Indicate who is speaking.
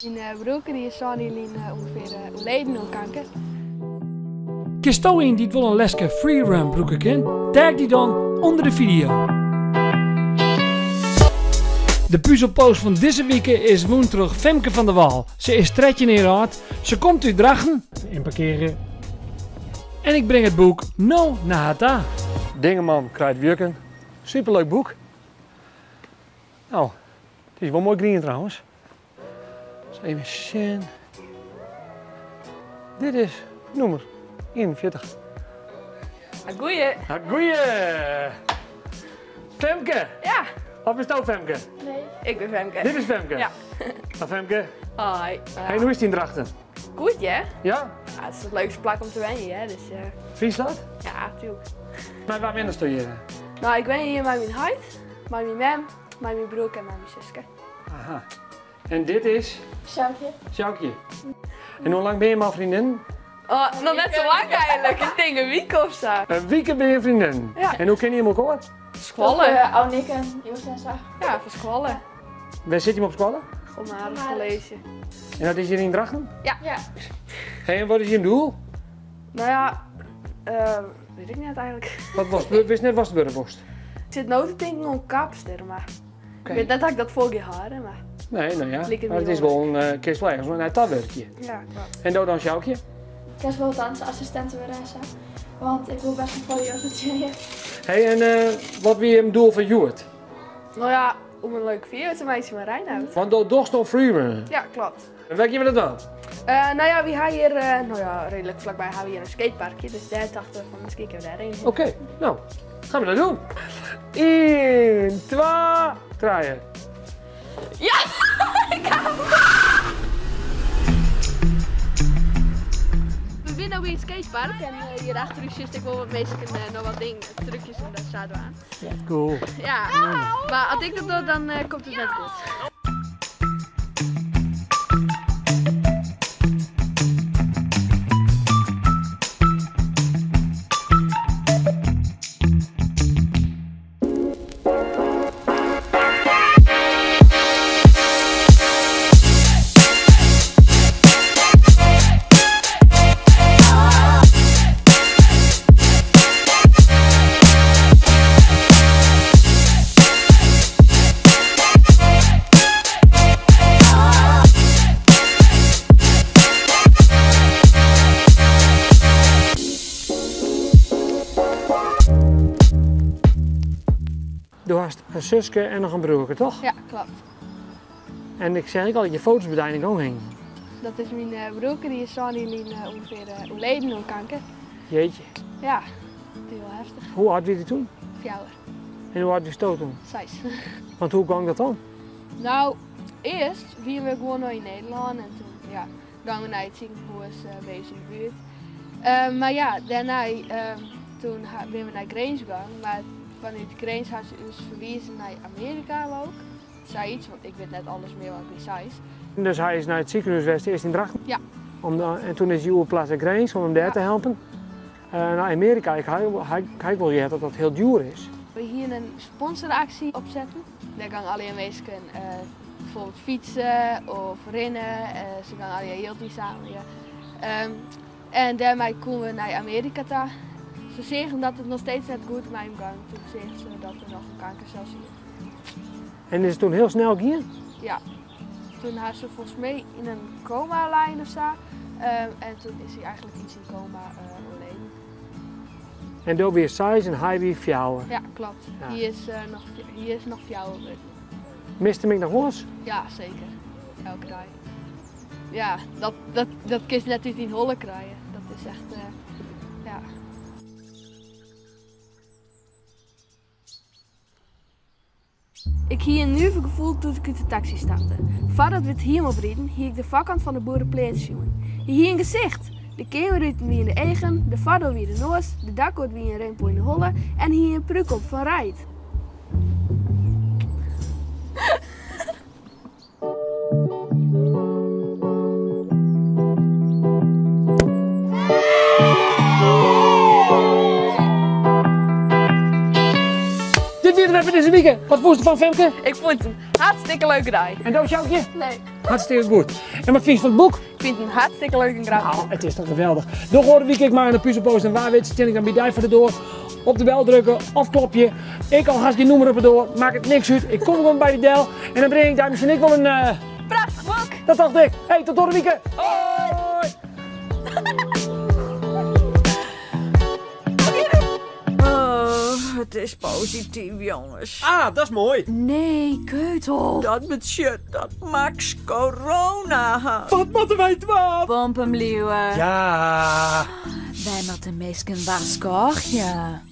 Speaker 1: Myn broerke dy is sân jier lyn ûngefear oerleden oan kanker.
Speaker 2: Kinsto ien dy't wol in leske freerun brûke kin? Tag dy dan ûnder de fideo. De puzelpost fan dizze wike is wûn troch Femke van der Wal. Se is 13 jier âld, se komt út Drachten. Ynparkearje. En ik bring it boek no nei har ta. Dingeman krijt wjukken. Superleuk boek. No, it is wol moai grien trouwens. Even sjen. Dit is nûmer 41.
Speaker 1: Goeie.
Speaker 2: Goeie. Femke.
Speaker 1: Ja.
Speaker 2: Of is it Femke?
Speaker 1: Nee, ik bin Femke.
Speaker 2: Dit is Femke?
Speaker 1: Ja.
Speaker 2: Ha Femke.
Speaker 1: Hoi.
Speaker 2: Hey, hoe is it yn Drachten?
Speaker 1: Goed, ja.
Speaker 2: Ja?
Speaker 1: Ja, it is it leukste plak om te wenjen, hè, dus...
Speaker 2: Fynst dat?
Speaker 1: Ja, tuerlik.
Speaker 2: Mei wa wennesto hjir?
Speaker 1: No, ik wenje hjir mei myn heit, mei myn mem, mei myn broerke en mei myn suske.
Speaker 2: Aha. En dit is?
Speaker 3: Sjoukje.
Speaker 2: Sjoukje. En hoe lang binne jim al freondinnen?
Speaker 1: Oh, noch net sa lang eigenlik. Ik tink in wike of sa.
Speaker 2: In wike binne jim freondinnen?
Speaker 1: Ja.
Speaker 2: En hoe kenne jim elkoar?
Speaker 1: Skoalle.
Speaker 3: Uh, Nick en Joost en sa.
Speaker 1: Ja, fan skoalle.
Speaker 2: Wêr sit jim op skoalle?
Speaker 1: Gomarus College.
Speaker 2: En dat is hjir yn Drachten?
Speaker 1: Ja.
Speaker 3: Ja.
Speaker 2: Hey, en wat is jim doel?
Speaker 1: No ja, wit ik net eigenlik.
Speaker 2: Wat was, wist net watst wurde wolst?
Speaker 1: Ik sit no te tinken oan kapster, mar ik wit net dat ik dat fol gean hâlde, mar.
Speaker 2: Nee, no ja,
Speaker 1: Liket
Speaker 2: mar
Speaker 1: my
Speaker 2: it is
Speaker 1: wol
Speaker 2: wol in, kinst wol ergens nei ta wurkje.
Speaker 1: Ja, kloppet.
Speaker 2: En do dan, Sjoukje?
Speaker 3: Kinst wol dansassistinte wurde en sa, want ik wol best wol folle jild fertsjinje.
Speaker 2: Hey, en wat wie jim doel foar hjoed?
Speaker 1: No ja, om in leuke fideo te meitsjen mei Reinoud.
Speaker 2: Want do dochst oan freerun?
Speaker 1: Ja, kloppet.
Speaker 2: En wêr gean we dat dwaan?
Speaker 1: No ja, wy ha hjir, no ja, reedlik flakby ha we hjir in skateparkje, dus dêr tochten we fan miskien kinne we dêr even hinne.
Speaker 2: Oké, no, gaan we dat doen. Ien, twa, trije.
Speaker 1: Ja! Ik ha him! We binne no by it skatepark en hjir achter ús sjochst ek wol wat minsken noch wat dingen, trúkjes en dat sa dwaan.
Speaker 2: Cool.
Speaker 1: Ja, mar as ik dat doch dan komt it net goed.
Speaker 2: Do hast in suske en noch in broerke, toch?
Speaker 1: Ja, kloppet.
Speaker 2: En ik seach ek al dat je foto's by dy yn de gong hingen.
Speaker 1: Dat is myn broerke, dy is sân jier lyn ûngefear oerleden oan kanker.
Speaker 2: Jeetje.
Speaker 1: Ja, dat wie wol heftich.
Speaker 2: Hoe âld wie dy toen?
Speaker 1: 4.
Speaker 2: En hoe âld wiesto toen?
Speaker 1: 6.
Speaker 2: Want hoe gong dat dan?
Speaker 1: No, earst wiene we gewoan noch yn Nederlân en toen ja, gongen we nei it sikehûs by ús yn de buert. Mar ja, dêrnei toen binne we nei Grins gong, mar fanút Grins ha se ús ferwizen nei Amearika leau ik. Sayts, want ik wit net alles mear, want ik wie seis.
Speaker 2: Dus hy is nei it sikehûs west, earst yn Drachten?
Speaker 1: Ja.
Speaker 2: En toen is hy oerpleatst nei Grins om him dêr te helpen. Nei Amearika, ik ha ek wol heard dat dat hiel djoer is.
Speaker 1: We hiene in sponsoraksje opsetten. Dêr gongen allegear minsken bijvoorbeeld fytse of rinne. Se gongen allegear jild ynsammelje. En dêrmei koene we nei Amearika ta. Se seagen dat it noch steeds net goed mei him gong. Toen seagen se dat der noch in kankersel siet.
Speaker 2: En is it toen hiel snel gien?
Speaker 1: Ja. Toen ha se folgens my yn in koma lein of sa. En toen is hy eigenlik yn syn koma oerleden.
Speaker 2: En do wiest seis en hy wie 4?
Speaker 1: Ja, kloppet.
Speaker 2: Ja.
Speaker 1: Hy is noch 4 wurden.
Speaker 2: Mist him ek noch wolris?
Speaker 1: Ja, seker. Elke dei. Ja, dat kinst net út dyn holle krije. Dat is echt, ja. Ik hie in nuver gefoel doe't ik út de taksy stapte. Foardat we it hiem opriden, hie ik de foarkant fan de boerepleats sjoen. Hy hie in gesicht! De keamerruten wiene de eagen, de foardoar wie de noas, de dakgoot wie in rimpel yn de holle en hy hie in prúk op fan reid.
Speaker 2: Dit wie it wer. wer foar dizze wike. Wat fûnst derfan, Femke?
Speaker 1: Ik fûn it in hartstikke leuke dei.
Speaker 2: En do, Sjoukje?
Speaker 3: Nee.
Speaker 2: Hartstikke goed. En wat fynst fan it boek?
Speaker 1: Ik fyn it in hartstikke leuk en grappich
Speaker 2: boek. Nou, it is toch geweldich. Doch oare wike ek mei oan de puzelpost en wa wit stean ik dan by dy foar de doar. Op de bel drukke of klopje. Ek al hast gjin nûmer op de doar, makket niks út. Ik kom gewoan by dy del en dan bring ik dy miskien ek wol in...
Speaker 1: Prachtich boek!
Speaker 2: Dat tocht ik. Hey, tot oare wike. Hoi!
Speaker 4: Oh, it is posityf, jonges.
Speaker 5: Ah, dat is moai.
Speaker 6: Nee, keutel.
Speaker 4: Dat betsjut dat Max corona hat.
Speaker 5: Wat moatte wy dwaan?
Speaker 6: Pompen bliuwe.
Speaker 5: Ja.
Speaker 6: Wy moatte minsken warskôgje.